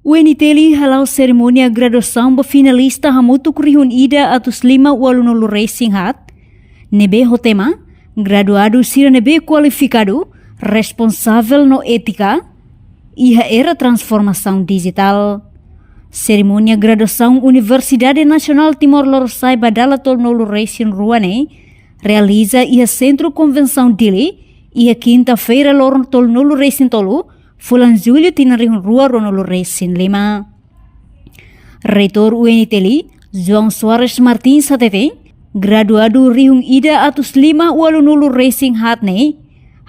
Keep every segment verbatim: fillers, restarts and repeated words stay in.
U N T L hala'o serimónia graduasaun ba finalista hamutuk rihun ida atus lima ualunulu resin haat, ne'ebé ho tema, graduadu sira ne'ebé kualifikadu, responsavel no étika, iha era transformasaun dijitál. Serimónia graduasaun Universidade Nasionál Timor Lorosa'e ba dala tolunulu resin rua ne'e, realiza iha Sentru Konvensaun Dili, iha kinta-feira loron tolunulu resin tolu, fulan Jullu tinan rihun rua ruanulu resin lima. Reitór U N T L, João Soares Martins hateten, graduadu rihun ida atus lima ualunulu resin haat ne'e,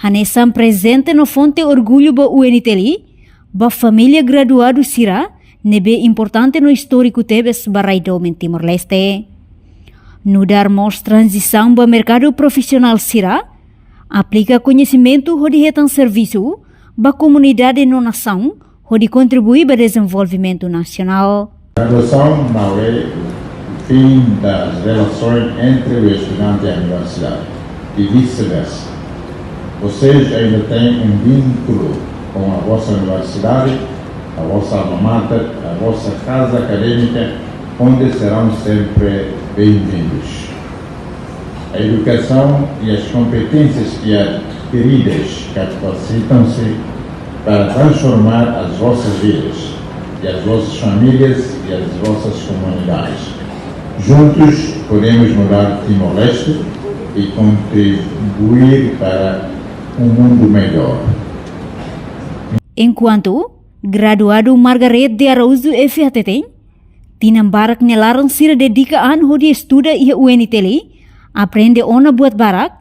hanesan prezente no fonte orgullu ba U N T L, ba família graduadu sira, ne'ebé importante no istóriku tebes ba rai domin Timor-Leste. Nu'udar mós tranzisaun ba merkadu profisionál sira, aplika koñesimentu hodi hetan servisu ba komunidade no nasaun, hodi kontribui ba dezenvolvimentu nasionál. Graduação não é o fim das relações entre o estudante e a universidade, e vice-versa. Vocês ainda têm um vínculo com a vossa universidade, a vossa alma mater, a vossa casa académica, onde serão sempre bem-vindos. A educação e as competências que adquiridas capacitam-se para transformar as vossas vidas, e as vossas famílias e as vossas comunidades. Juntos podemos mudar Timor-Leste e contribuir para um mundo melhor. Enkuantu, graduadu Margarete de Araújo F hateten, tinan barak nia laran sira dedika an hodi estuda iha U N T L, aprende ona buat barak,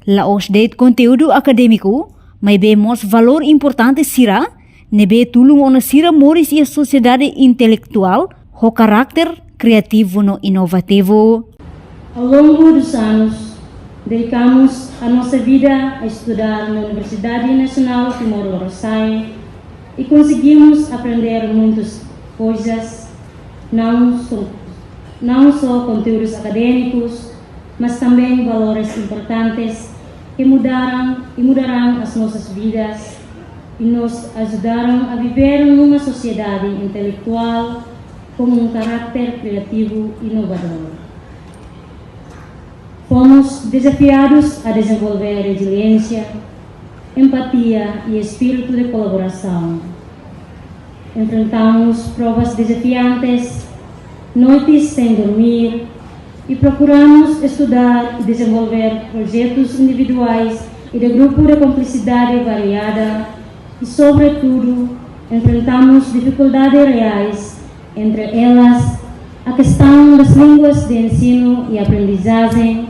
la'ós de'it konteúdu akadémiku, maibé mós valór importante sira, ne'ebé tulun ona sira moris iha sosiedade intelektuál ho karakter kriativu no inovativu. Ao longo dos anos, dedicamos a nossa vida a estudar na Universidade Nacional Timor Lorosa'e e conseguimos aprender muitas coisas, não só, não só conteúdos académicos, mas também valores importantes que mudaram e mudarão as nossas vidas e nos ajudaram a viver numa sociedade intelectual com um caráter criativo e inovador. Fomos desafiados a desenvolver resiliência, empatia e espírito de colaboração. Enfrentamos provas desafiantes, noites sem dormir, e procuramos estudar e desenvolver projetos individuais e de grupo de complexidade variada, e, sobretudo, enfrentamos dificuldades reais, entre elas a questão das línguas de ensino e aprendizagem,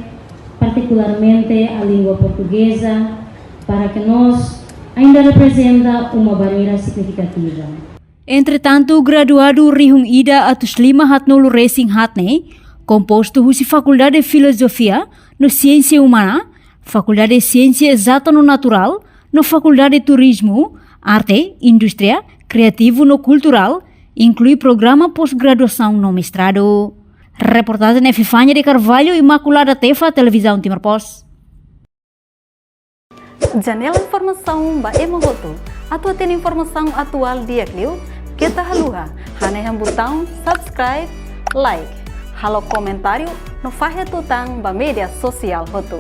particularmente a língua portuguesa, para que nós ainda representa uma barreira significativa. Entretantu, graduadu rihun ida atus lima haatnulu resin haat ne'e, kompostu husi Fakuldade Filozofia no Siénsia Umana, Fakuldade Siénsia Ezata no Naturál, no Fakuldade Turizmu, Arte, Indústria, Kriativu no Kulturál, inklui programa pós-graduasaun no mestradu. Reportajen Epifania de Carvalho, Imaculada Tefa, Televizaun Timor Post. Janela informasaun ba ema hotu. Atu hatene informasaun atuál di'ak liu, keta haluha hanehan butaun subscribe, like, halo komentáriu no fahe tutan ba média sosiál hotu.